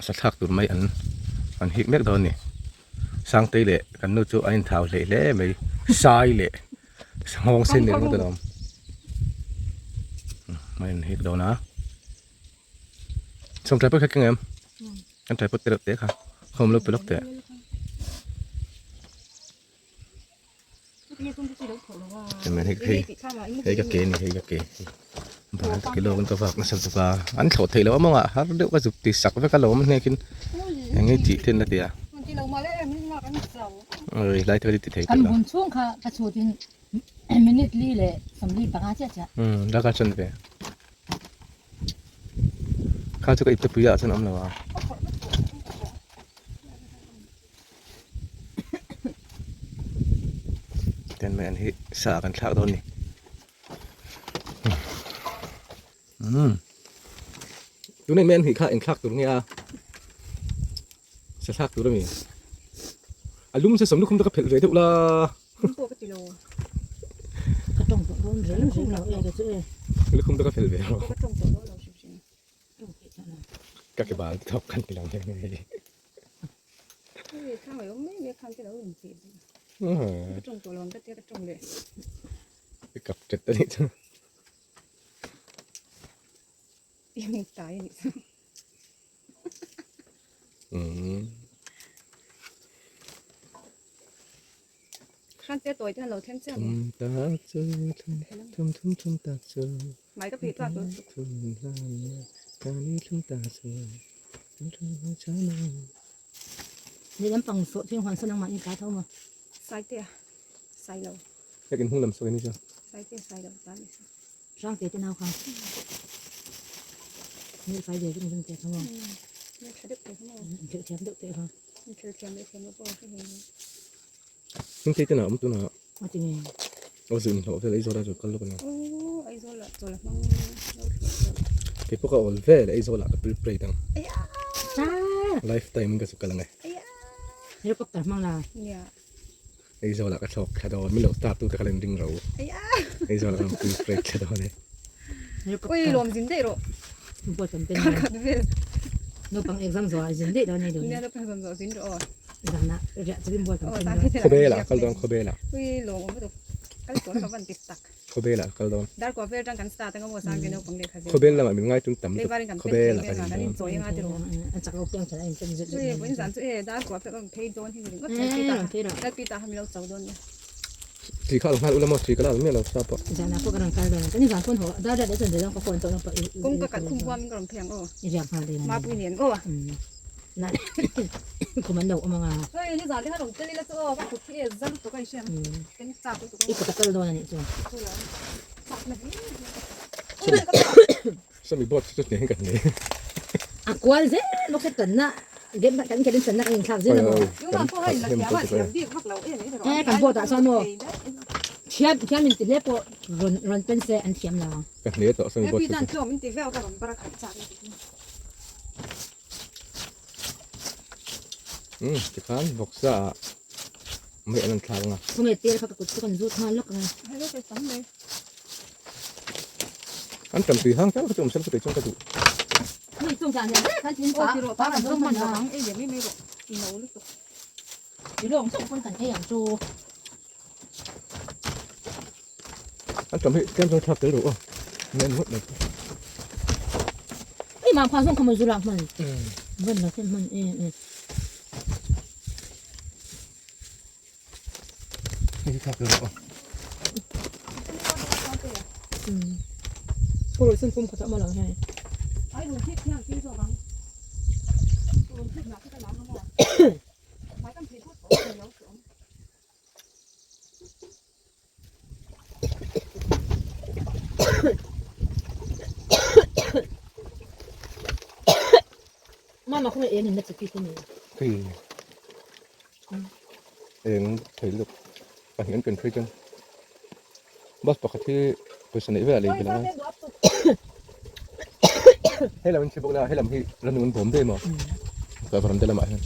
sa thlak tur mai an an hik mek dawn a ni Sangtei leh kan nu chu an inthau hlei hle mai sai leh sanghawng sen leh ringawt a lo awm mai an hik dawn a sawm tripod kha keng em kan tripod te reuh te kha khawm lo pe lawk teh. Hei hei ka ke a ni hei ka ke bal ka kilo ka vak nasa bawk a an thlawh theih loh a mawngah har deuh ka zuk ti sak vek a lawm hnekin eng nge tih ten a ti a oi lai te ka ti thei tawh lo chhung kha ka chhut in minute li leh sawmli panga chiah chiah um la ka chan ve kha chu ka ipte pui ah chuan a awm lo a. Ten mai an hi sa kan thlak dawn ni umm tunah mai an hnih kha eng thlak tur nge a sa thlak tur a mi a lum se sawm lukhum te ka phelh ve deuh la lukhum te ka phelh ve lo ka ke bal thawk kan ti lo nghe nghe. Kap tet a nih chu. Thum ta chu thum thum thum ta chu thum ta ni thum ta chu thum thum cha na. Ni lampang sawh thing huan sawn angmah ni ka tho maw. Saite a sai lo. Hek in hung lam sawi ni chu. Saite sai lo ta ni. Rang te te nau kha. Ni fai de ring ring te tho maw. Ni tha deuh te kha maw. Thil thiam deuh te kha. Thil thiam leh thiam lo pawh hre hei. Hing te te na awm tuna. A ti nge. Aw zin hlawh vel Aizawl a chu kal lawk a ni. Aw Aizawl ah chawl a hmang lo Kei pawh ka awl vel Aizawl ah ka pil plate ang. Life time in ka chu kal ang e. Helicopter hmang la. Nia. Aizawl ah ka thlawk thla dawn min lo start tu te kha la in ring ro. Aizawl ah ka rawn pil plate thla dawn e. Ui lawm zin daih rawh. Board kan pen. Kar khat vel. Naupang exam zawh ah zin daih dawn ni dawn. Nia naupang exam zawh zin rawh aw. Zana riah chuvin board kan pen dawn. Khawbel ah kal dawn khawbel ah. Ui lawm awm lutuk. Kal tawh ka van ti tak. Khawbel ah kal dawn. Dar kua vel tang kan start anga maw sang te naupang lehkha zir. Khawbel lamah min ngai tum tam lutuk. Khawbel ah ka zin dawn. Chawi anga tiraw. An chak lo piang thala in pen zut zut. Ui vawiin zan chu e dar kua pek a phei dawn hi ni ringawt. Lalpi ta ha min lo cho dawn nia. Tui kha a lo nghal ula maw tui ka la miah lo sa pawh. Zanah pawh ka rawn kal dawn a, kan zan pawn haw dar riat leh chuan zan ka phone tawh lawk pawh i Kawng ka kalh khum huam in ka rawn phei ang aw. I riak nghal dawn a ni. Mapui nen aw. Na kum an lo awm ang a. Hei ni zan te kha rawn tel ila chu aw ka kut hi e za lutuk a inhriam kan chak lutuk I kut a kal dawn a nih chu. Sawmi board chu chutah hian kan nei. A kual zel bawk se tanna game kan khelin tanna kan inthlak zel a maw. E kan board ah chuan maw thiam thiam in ti hle pawh rawn rawn pen se an thiam lo ang. Ka hne tawh sawmi board chu. Umm tikhan vawksa ah mei an rawn thlak ang a. Khawnge tel kha ka kut chu kan zut nghal lawk ang e. An tam tui hang tal kha chu awm sel kha tui chuan ka duh. Mi chung zan hian kan tin pa pa kan zawng hman lo ang. I lawng chauh pawn kan ei ang chu. An tam hi tlem chuan thlak tel ru aw. Men ngawt mai. Ei ma pha zawng kha maw zu lak hman. Van la chen hman e e. Hei thlak tel ru aw. Purul sen pum kha chu a maw lo hei. Ai run thik hian thil zawk ang. Run thik nak ka lam ang aw. Mai kan thei phawt tawh lo chu awm. Mama khawngaih eng in na chiki te ni. Hei eng thei lutuk pahnih an pen phei chuan bus pakhat hi pawisa neih velah lei belh ang a hei lam in chhi bawk la hei lam hi ramnung an bawm daih maw ka varanda lamah hian.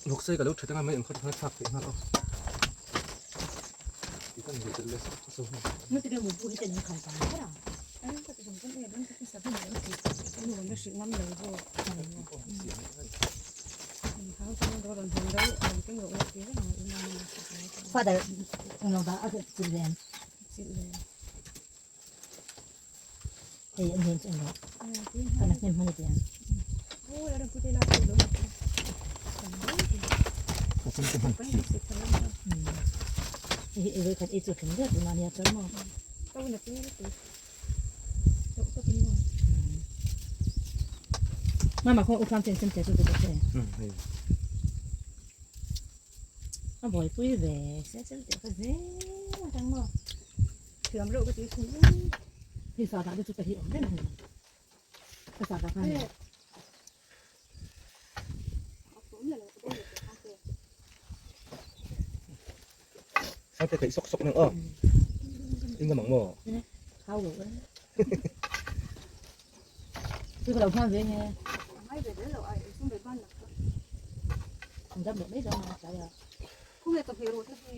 Vawksai ka lo that anga mai ang kha tikhan a thlak theih nghal aw. Tikan ve tel le so. Father lo da a chil len. Hei an hian chu englo kan a hnem hman a tiang. Hei ei khat ei chu thleng zet mahni a chuan maw. Mama khaw u thlam chen chen te chu te te. A buaipui ve se chen te ka zel atang maw. Thiam reuh ka ti thin. Hei sa dah te chu ka hi awm reng a ni. Ka sa dah khan. Sangte ka i sok sok nang aw. Inga mang maw? Thau lo e. Chu ka lo hman ve nge. Ngai ve zel lo ai sum ve ban la. An dam loh mai zawng a tlai a. Khung e ka hmeh rawh te hi.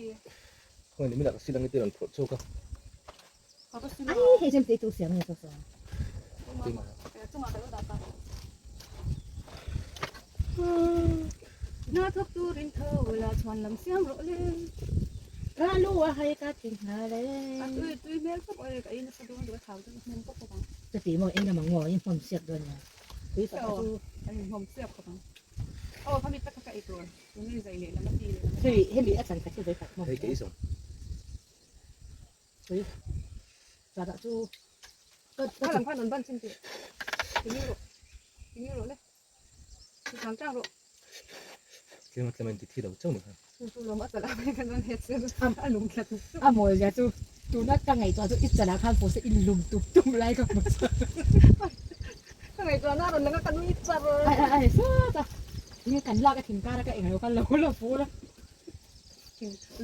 Khawngaih ni minah ka silang i te rawn phawrh chhuak a. Ai hei chem te chu siam nge saw saw. Na thawk turin tho la chhuan lam siam rawh le. Ka lu a hai ka ti nghal e. A tui tui hmel khawp oi ka ei nasa dawn duh a thau deuh hmawm pawp pawp ang. Chuti maw eng lam ang maw in hmawm siak dawn nia. Tui fak a chu. A in hmawm siak khawp ang. Aw khami tak kha ka ei tur. Tunge zai leh lam a ti leh lam a ti. Hei hemi a chan khat hi vawi khat hmawm. Hei ka ei zawng. Tui fak chu Ka lam khan rawn ban chin tih tingi rawh tingi rawh le chang chang rawh. Tlem a tlem a inti thi lo chauh ni kha. Chu chu lawm a chala mai khan rawn het se a lum thla tup tup. A mawi zia chu tuna ka ngaihtuah chu i chalah khan pawh se i lum tup tup lai ka hmu chauh. Ka ngaihtuah na rawn lang a ka nui char. Ai ai ai sawt a tinge kan lak a thing kar a ka englo kha lo la fur a.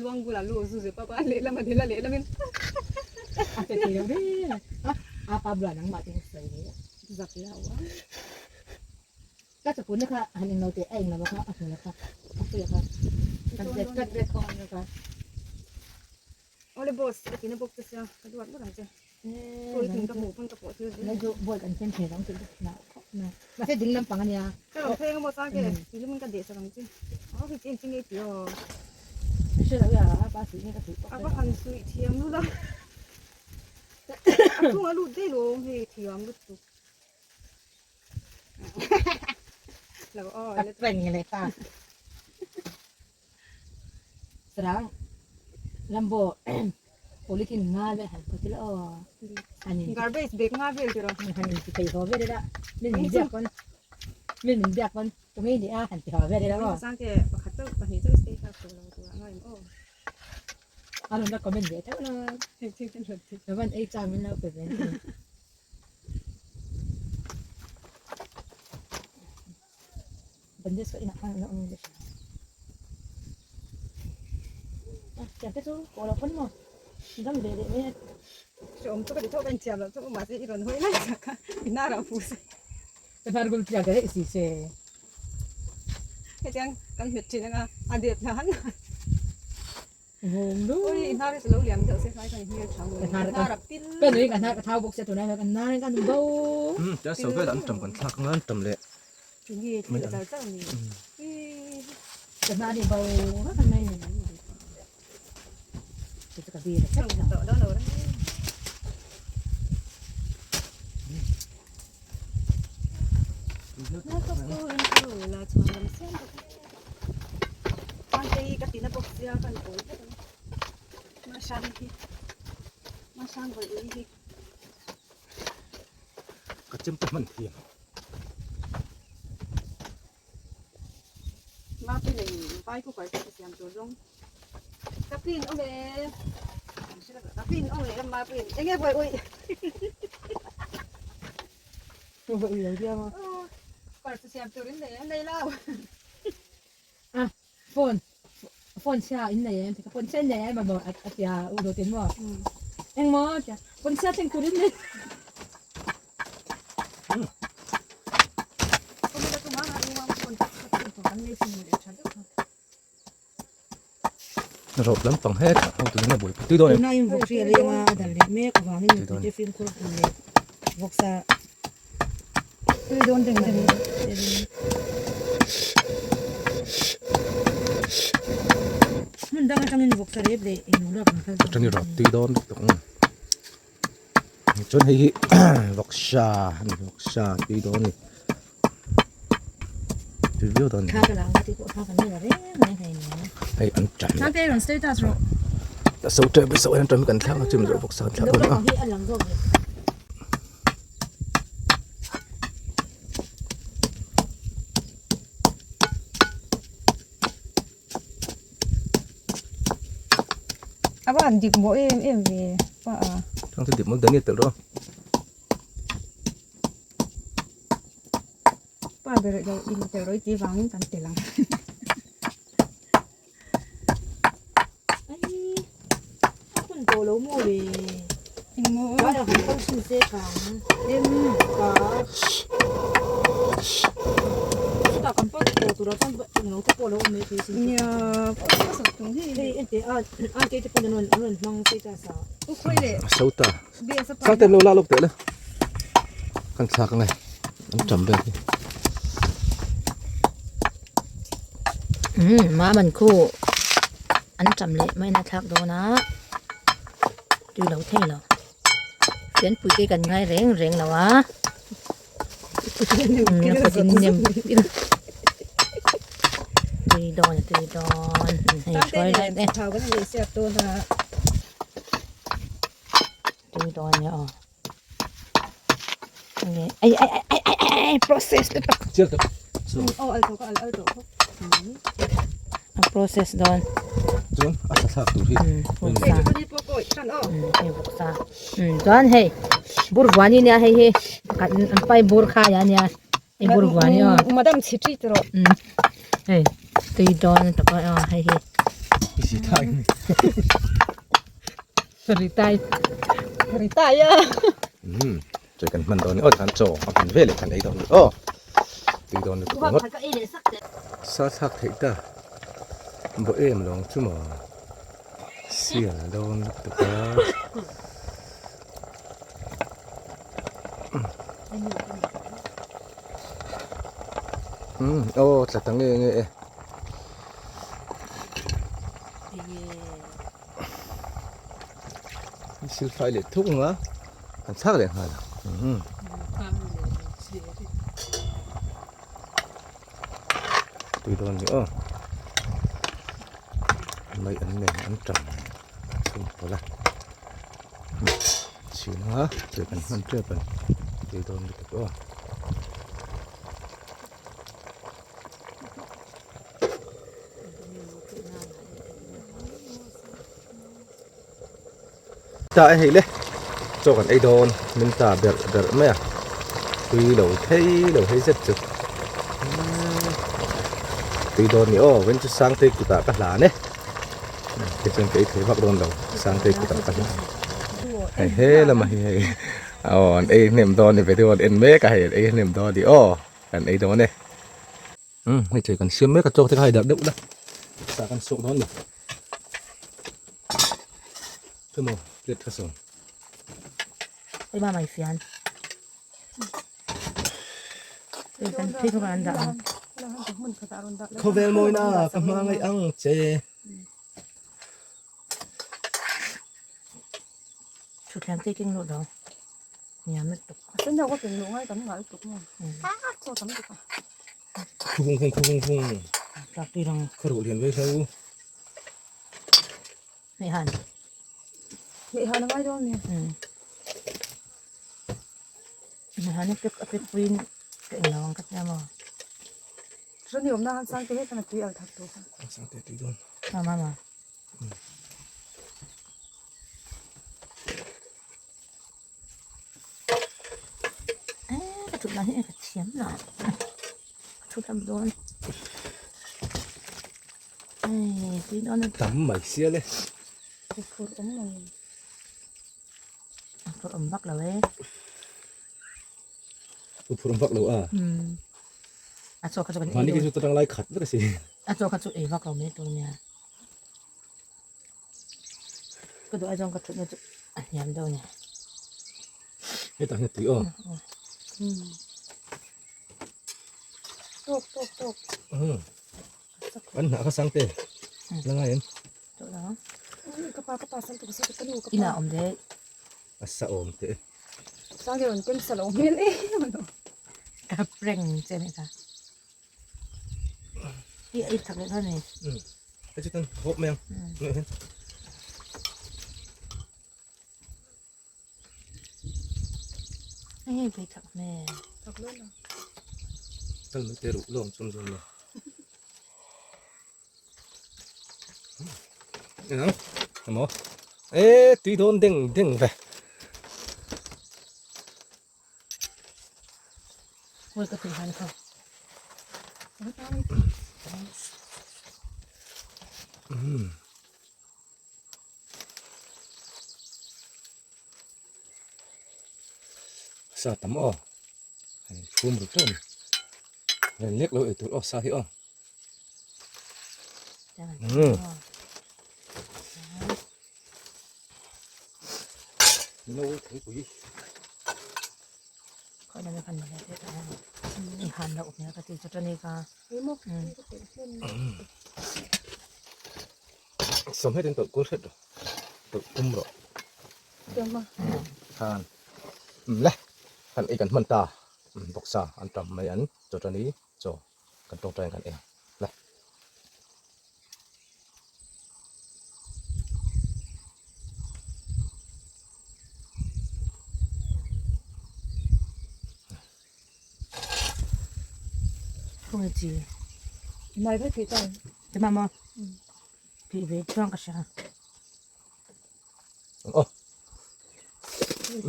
Luang bulah lu zu zep a pa lehlam a dil a lehlamin a che thei lo reng a a pa bulah nangmah te sawi ve a zak lo a ka chapun kha han englo teh a englo kha a hmul kha a puia kha kan vet kat vet kawng ang kha Awle boss ka tina bawk che sia ka duat ngawt ang che Sawi thing ka hmuh pawn ka pawh thil zel. Lai chu boy kan chen thei ang tih chu na khawp mai. Mahse ding lampang a nia. Ka rawn pheng a maw chang ke ti lumin ka deh sak ang che. Aw hei chen chin ei tih aw. Hre lo ya a pa suih nge ka suih pawh. A va han suih thiam lut a. A chhung a lut daih lo hei thiam lutuk. Lo aw. A peng leh ta. Sarang Lambo polythene nga vel han put ila aw han in Garbage bag nga vel tiraw. Han in ti thei haw vel ila min min biak pawn min min biak pawn tunge ni a han ti haw vel ila aw. Sangte pakhat chauh pahnih chauh status tawh lo tur a ngaim aw. A rawn la comment ve theuh la. Ka van ei chang min lo pe ve ni. Bandage ka inah khan an awm leh a tiang te chu pawh lo pawn maw dam ve leh mai a. Hreawm chu ka ti thawk a inchhiar loh chu mahse i rawn hawi lai tak a i hnar ah fu se. Ka hnar gul tiang ka daih si se. Hetiang kan hmet thin anga a dep hna han. Vawm lu. Ui i hnar hi chu lo liam deuh se hlai khan i hmel tha ngawih. Ka hnar a pil. Ka nui ka hnar ka thau bawk sia tunah hian ka hnar ka nu bo. Tia so vel an tam kan thlak anga an tam leh. Tinge thil a char char ni. Ka hnar hi bo vek an mai ni. Chu chu ka bir a chak lo. Tawh dawn lo reng. Na ka pu in tu la chuan lam siam bawk. Hmante ka tina bawk sia kan kawi vek ang. Masang hi. Masang vawi ui hi. Ka chem te hman thiam. Mapi nei vai ku kar ka siam tur zawng. Ka pin awm e. Ka pin awm e mapi. Enge vawi ui. Vawi ui lo diam a. Kar chu siam turin nei a nei lo. A phone phone chhia in nei em phone chhia in nei em maw a tia u do tin maw eng maw tia phone chhia thleng turin nei. Rawp lampang hetah ho turin a buaipui tui dawn em? Tuna in vawk hri a leng a, a dal leh mek avangin mipuite fimkhur tur leh vawksa tui dawn reng reng hmun dang atangin vawksa rep leh eng lak ang kal Atangin rawp tui dawn lutuk ang. Chuan hei hi vawksa a ni vawksa tui dawn a ni. Tui viau dawn a ni. Thla ka la ang a tih pawh thla kan la reng reng hei ni. Hei an ṭan Thla te rawn status rawh. A so ṭep a so an ṭan kan thlak a chim zawh vawksa an thlak dawn a. Hi a lang zawk ve. A va han dik maw em em ve pa a. Thang chu dik maw Daniel tel rawh. Pa ber lo in tel rawih tih vangin kan tel ang. Ai a hun tawh lo maw le. Engmaw? Vai ah han kal chhin se kang. Em ka. Chutah kan pawh tawh turah chuan englo te pawh a lo awm mai thei sin. Nia pawh a sak tung hi. Hei enteh a a te te pawn an rawn an rawn hmang status ah. U khawi leh. A so ta. BS a pa. Sang tem lo la lawk teh le. Kan thlak angai an tam vel hi. Umm ma man khu an tam leh mai na thlak dawn a tui lo thei lo fianpui te kan ngai reng reng lo a tui dawn tui dawn hei hruai lai te tui dawn nia aw ai ai ai ai ai process lutuk a process dawn chuan a thlak tur hi hei vawksa chuan hei bur vuani nia hei hi pakhat an pai bur khai a nia hei bur vuani aw madam chhi thi tawh hei tui dawn tak aw hei hi Ritai. Ritai a. Umm chaw kan hman dawn ni aw tikhan chaw a hman veleh kan ei dawn ni aw tui dawn lutuk ringawt. Sa thlak theih ta bawh em lawng chu maw sial dawn lutuk a. Umm aw tla ta nge nge e. Silfai leh thuk ang a kan thlak leh nghal ang tui dawn ni aw mai an nei an tang chhung pawlh a chhin a tui kan hman tep a ni tui dawn lutuk aw. Ta hei le chaw kan ei dawn min ta berh berh mai a tui lo thei lo hei zet chu tui dawn ni aw ven chu sangtei kutah ka hlan e tichuan ka ei thei vak dawn lo sangtei kutah ka hlan hei he lamah hi hei aw an ei hnem dawn ni video an en mek a hei an ei hnem dawn ni aw kan ei dawn e. Umm hei thei kan siam mek a tawk te kha hei darh deuh la tah kan chhuak dawn ni chemaw plate kha sawn hei ma mai fian hei kan thei thawk an dah ang khawvel mawina ka hmangaih ang che thuthleng te keng luh lo Niam lutuk. A sen deuh ka ken luh ngai tam ngah lutuk maw. Chaw tam lutuk a. Khuvung khung khuvung khung. Tlak tui rang. Kharuh lian vei hlo. Hmeh han. Hmeh han a ngai dawn mi. Hmeh han a pek a pek puiin ka eng lo ang ka tia maw. Rani awmna han sang te hetah tui al thak tur kha. Sang te tui dawn. Mama mama. Ka thut dan hi ka thiam lo ka thu lam dawn hei tui dawn a tam mai sia le phur awm lo phur awm vak lo e phur awm vak lo a a chaw kha chu kan ei chu tang lai khat vek a si a chaw kha chu ei vak lo mai tur nia. Ka duh ai zawng ka thutna chu a hniam deuh a ni. Hetah hian tui aw. Tawk tawk tawk. An hnah kha sang te. La ngai em? Tawh lo ang. Ka pa ka pa sang te ka sa ka nu ka pa. Inah awm ve. A sa awm te. Sang te rawn ken sa lo hmel em ano. Ka prank che nih kha. I ei thak leh dawn a ni. Hei chu tan hawp mai ang. Hei hei phei thak hmel. Thak dawn lo. Kal mai te ruh lawng chawm zawm lo. Engang? Emaw? E tui dawn deng deng ve. Hmui ka tih han kha. Sa tam aw hei phum ru tawm ren lek lo ei tur aw sa hi aw no thingpui Sawm hetin tawlh kul hret rawh tawlh kum rawh khan le kan ei kan hman ta bawksa an tam mai an chawṭani chaw kan tawngtai kan ei le. Khawnge chi? Mai vek thei tan. Te mama. Phih ve chuang ka hria. Oh.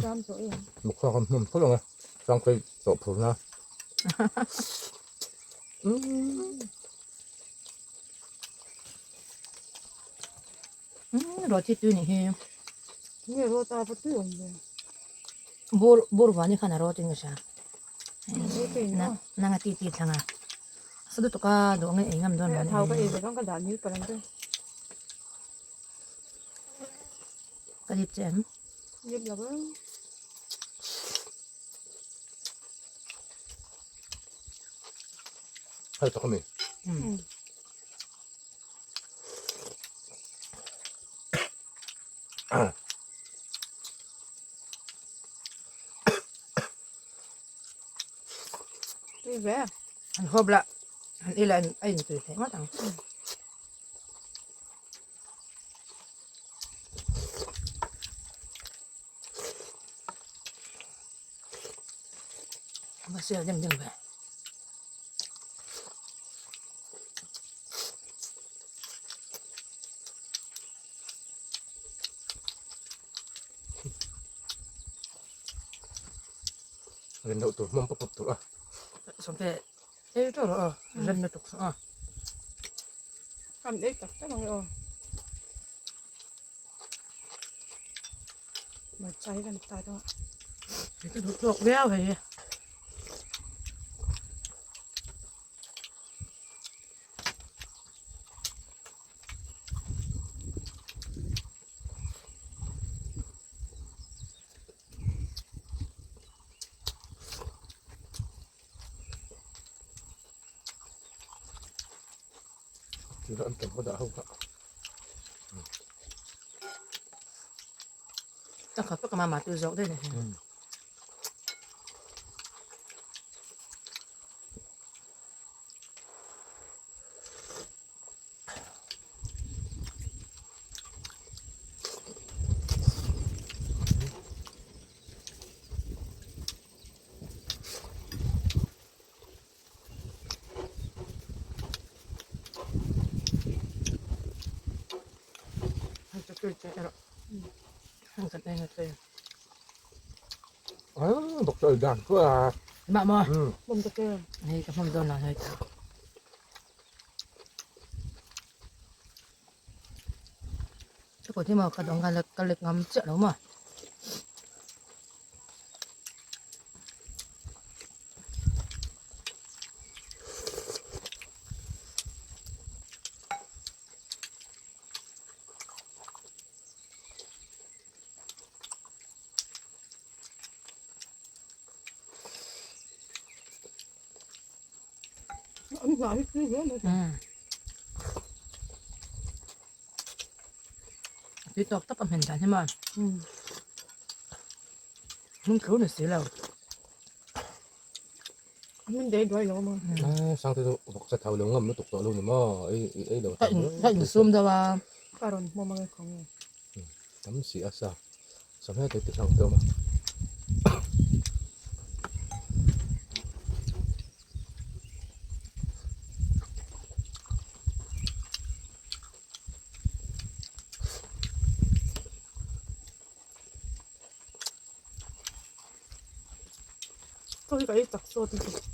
Tram tawh em. Mukha kan hmun phawt ang e. Tlang phei tawh phur na. Rawh chi tui nih hi. Nge rawh ta va tui awm ve. Bur bur vang ni khan a rawt in ka hria. Nang a ti ti thlang a. Sa lutuk a duh ang ei ngam dawn lo. Thau ka ei ve dawn ka dah nil palh ang che. Ka dip che em? Dip lo ang. Hei tak ami. Tui ve. An hawp lah. An ei lah a in tui theih ngawt ang. Va sel deuh deuh ve. Rin deuh tur hmawm pawp pawp tur a. Sawmte ei tawh rawh aw rem lutuk saw a. Kan ei tak tak ang e aw. Hmarcha hi kan ta dawn. Hei ka duh tawk viau hei. Tuna an tam ka dah ho kha. Ta kha ka mama tu zawk daih ni. Mah maw? Bawm ta che. Hei ka hmang dawn lo hei. Ka kut hi maw ka dawng khan ka lek ngam chiah lo maw. An hnah hi tui hle mai. Tui tawk tawk a hmen dan hi maw. Hmun thlur ni si lo. Hmun dei duai lo maw. Sangte chu vawksa thau lo ngam lutuk tawh lo ni maw. Ei ei lo Ka in ka insum deuh a. Ka rawn hmawm ang e khaw nge. Tam si a sa. Sangha te ti hlang te awm a. Chaw hi ka ei chak sawt lutuk.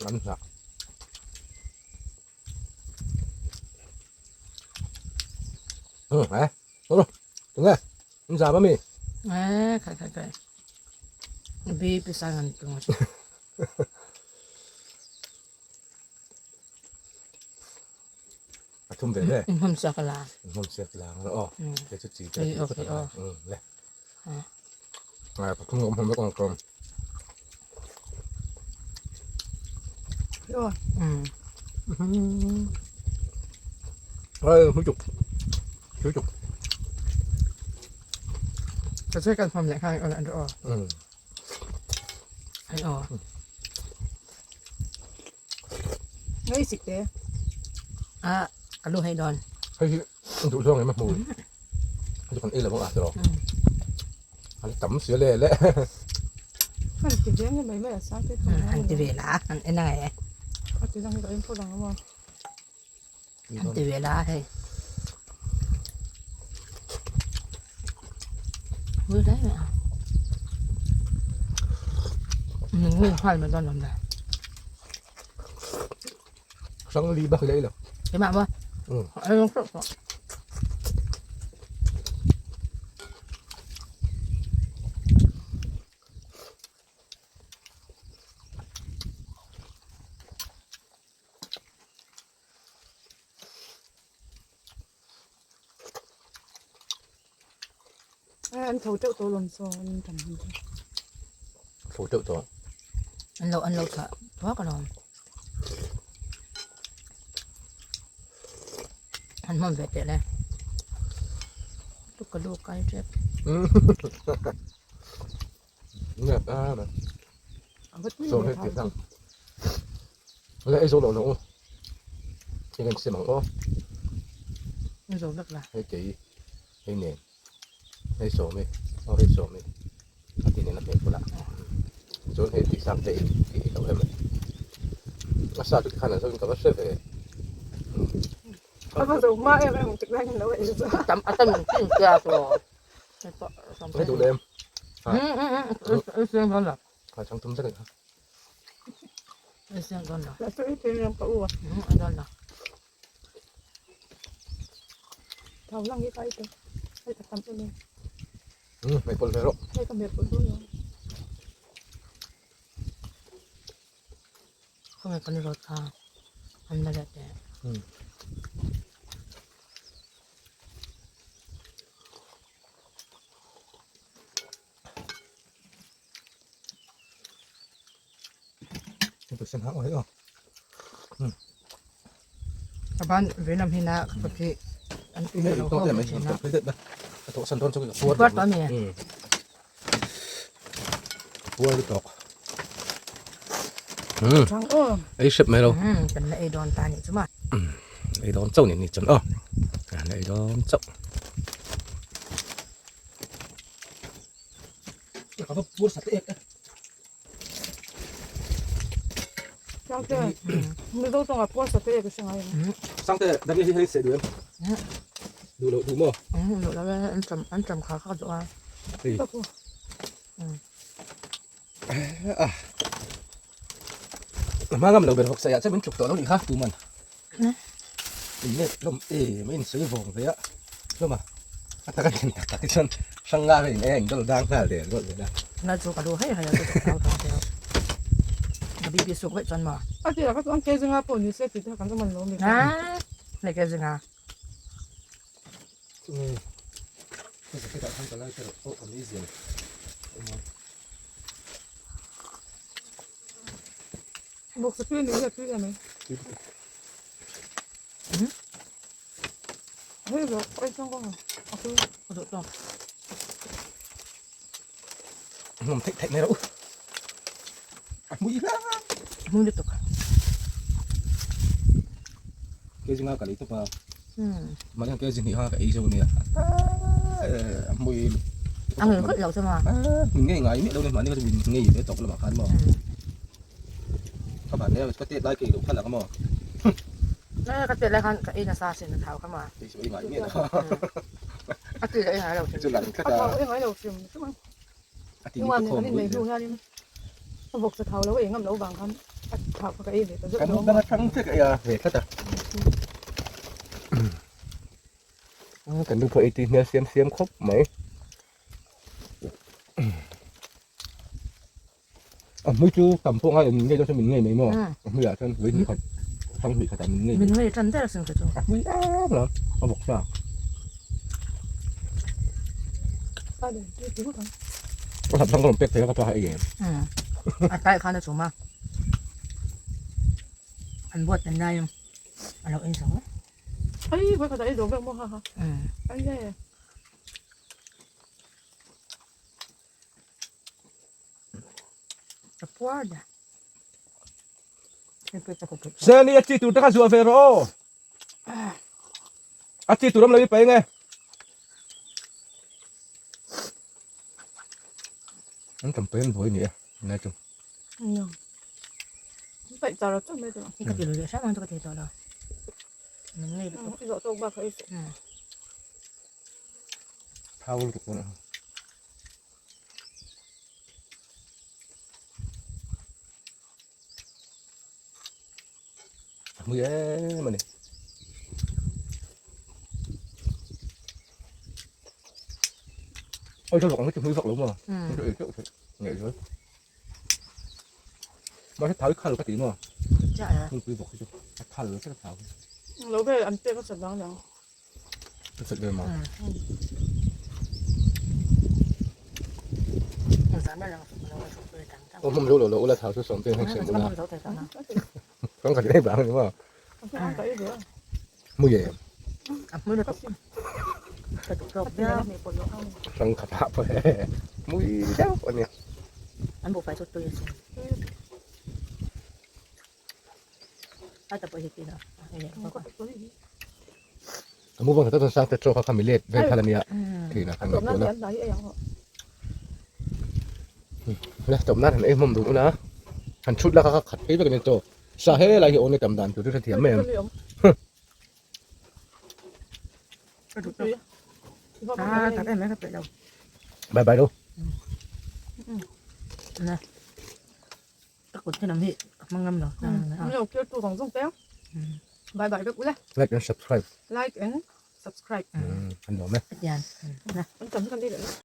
An hnah. Eh, đúng rồi, đúng rồi, đúng rồi, mami. Eh, khai khai khai. Bi pi sang an tung. A thum ve le. Hom sak la. Hom sak la ngaro o. Ke chu chi te. Okay, oh. Le. À, không ngom không có con. Rồi. Ơi, hú chục. Hú chục. จะช่วยกันความอยากให้เอาอันอ๋อไออ๋อ Ngay xịt thế. อ่ะกระดูกให้ดอน Hei, đủ thương em mùi. Chứ còn ít là bông ạt rồi. Anh tắm sữa lẹ lẹ. Anh chỉ riêng cái mấy mấy là sáng thế thôi. อันติเวลาอันไอ้นาย Anh chỉ rằng cái em phô rằng đúng không? อันติเวลาให้มือได้ไหมอ่ะหนึ่งมือหันมาตอนนั้นได้ Sang ly bạc lấy rồi. ใช่ไหมวะไอ้ลองสด Anh thầu trậu tổ làm sao anh cầm hình. Thầu trậu tổ. อันเราอันเราเถอะเพราะกันลองอันมันเวทเลยลูกกระดูกไก่เจ็บ Nè, à mà. Vẫn Rồi hết tiền thằng. Lẽ rồi lộ lộ. Chỉ cần xem bằng ô. ไม่รู้เลิกละ Hei chị. Hei nè. Hei sổ mi. Ô hei sổ mi. À thì này là mẹ của lạ. Rồi hei thì sang tệ thì đâu em. Mà sao tôi khăn là sao có sẽ về. À bao giờ mà em em thực ra nó vậy rồi. จำอาจารย์จริงเจ้าตัว Hei tụi em. อืมอืมอืมเสียงก่อนหรอ À trong thum rất là เสียงก่อนหรอ Là tôi ít em có ua. อืมอันนั้นหรอ Thầu lăng cái cái tôi. Hay là tắm cho mình. Ừ, mày quên về rồi. Hay cầm việc của tôi rồi. เขาไม่กันรถค่ะอันนั้นแหละแต่ Ừ. Tôi xem hãng ấy rồi. ชาวบ้านเวียดนามที่นะประเทศอันนี้ Này, เรา tôi เข้า để mình ไปนะ tôi đấy. Tôi sân thôn cho cái วัดตอนนี้ Ừ. Cua cái tọt. Ừ, Thằng ơ. ấy sập mày đâu. อืมเป็นไอ้ดอนตาเนี่ยใช่ไหม Ấy đón trâu này nè chuẩn ơ. À, ấy đón trâu. Có bút sạch đấy. Chào thế. Mình đâu trong là qua sạch cái cái này. Sang thế, đặt đi hay sẽ được em. Đủ đủ mò. อืมแล้วอันจำอันจำขาเข้าตัว Thì Tập. à. Mà ngâm đầu về học sẽ mình chụp tọa đâu đi ha, tụi mình. Mình nè, lom ê, mình sấy vòng thế á. Lom à. Ta cái này ta cái chân sang nga này anh đó đang là để gọi là น่าจะกระดูกให้ใครจะเอาตัวเดียวบีบีสุกไว้จนมา À thì là các con cây dương áp như sẽ thì tôi cảm thấy mình lỗ mình. นะในแกจิงอ่ะ Ừ. Cái cái đạo thăng cái này cái ô amazing. Vawksa tui anih hi a tui em mai. Hei zawk ai chuan ka a tui. Ka duh tawk. Ngam theih theih mai rawh u. A hmui hle. A hmui lutuk. Kg nga ka lei tawp a. Mahni kg hnih kha ka ei zo ania. A hmui. A ngei khawih lo chuan a. Min ngei ngai miah lo ni mahni kha chu min ngei ve tawp lamah khan maw. Ka van nia ka tet lai kei loh kha lang a maw. Ka tet lai khan ka ei nasa sin a thau kha maw. Kei chu ei ngai miah lo. A ti leh ei ngai lo chu lang tlat a. A thau ei ngai lo hrim hrim a. A ti ni ka khawm mai hnu hianin a vawksa thau lo ei ngam lo vang khan a thau kha ka ei ve ta zeuh zeuh. Kan mukbang atang che ka ei a ve tlat a. Kan nu pawh ei tui hmel siam siam khawp mai. A hmui chu tam pawh ngai lo min ngei dawn chuan min ngei mai maw? A hmuiah chuan vawi hnih khat thang hnih khatah min ngei. Min ngei tan der asin ka chu. A hmui em lo a vawk sa. A hlap thang ka rawn pek thei a ka pa kha ei em. A tai khan a chum a. An buat tan lai a lo en sak a. Ai vawi khatah ei zo vek maw ha ha. Ai e. Ka puar da. Seni a chi tur te kha zuah ve rawh aw. A chi tur awm lo i paih nge. An tam paih an buai ni e. Nai chu. No. Paih char a chu mai chu. Ka ti lui hrang ang chu ka ti tawh lo. Min ngei lutuk. I zawh tawk bak kha i suh. Thau lutuk dawn a. Mui em a ni. Ôi cho vọc nó mui vọc lo mà. Nó ei teuh theih ngei zual. Mahse thau hi khal ka ti maw? Hmunpui vawk hi chu a khal vek a thau hi. Lo vel an pek a chat dang dang. A chat vel maw? Aw hmawm zo lo lo ula thau chu sawm ten heng sem ula. Kang khat reng bang ni maw? Mui em? Rang khat ah pawh he mui deuh a nia. An buhfai chu tui a sin. A ta pawh hi tih loh a leh bawk a. Ka mukbang tha tak sang te chaw kha kha mi let vel kha la nia thina khan ngaihtuah na. La tawp nan han ei hmawm dun ula han chhut la kha kha khat phei vek a nia chaw sa he lai hi awn i tam dan tur chu hrethiam mai em. Bye bye do. Nè. Ka kut hian ang hi ka hmang ngam lo. Lo clear tu zawng zawng te. Bye bye vek ule. Like and subscribe. Like and subscribe. An nuam e. Yan. An tam kan ti leh.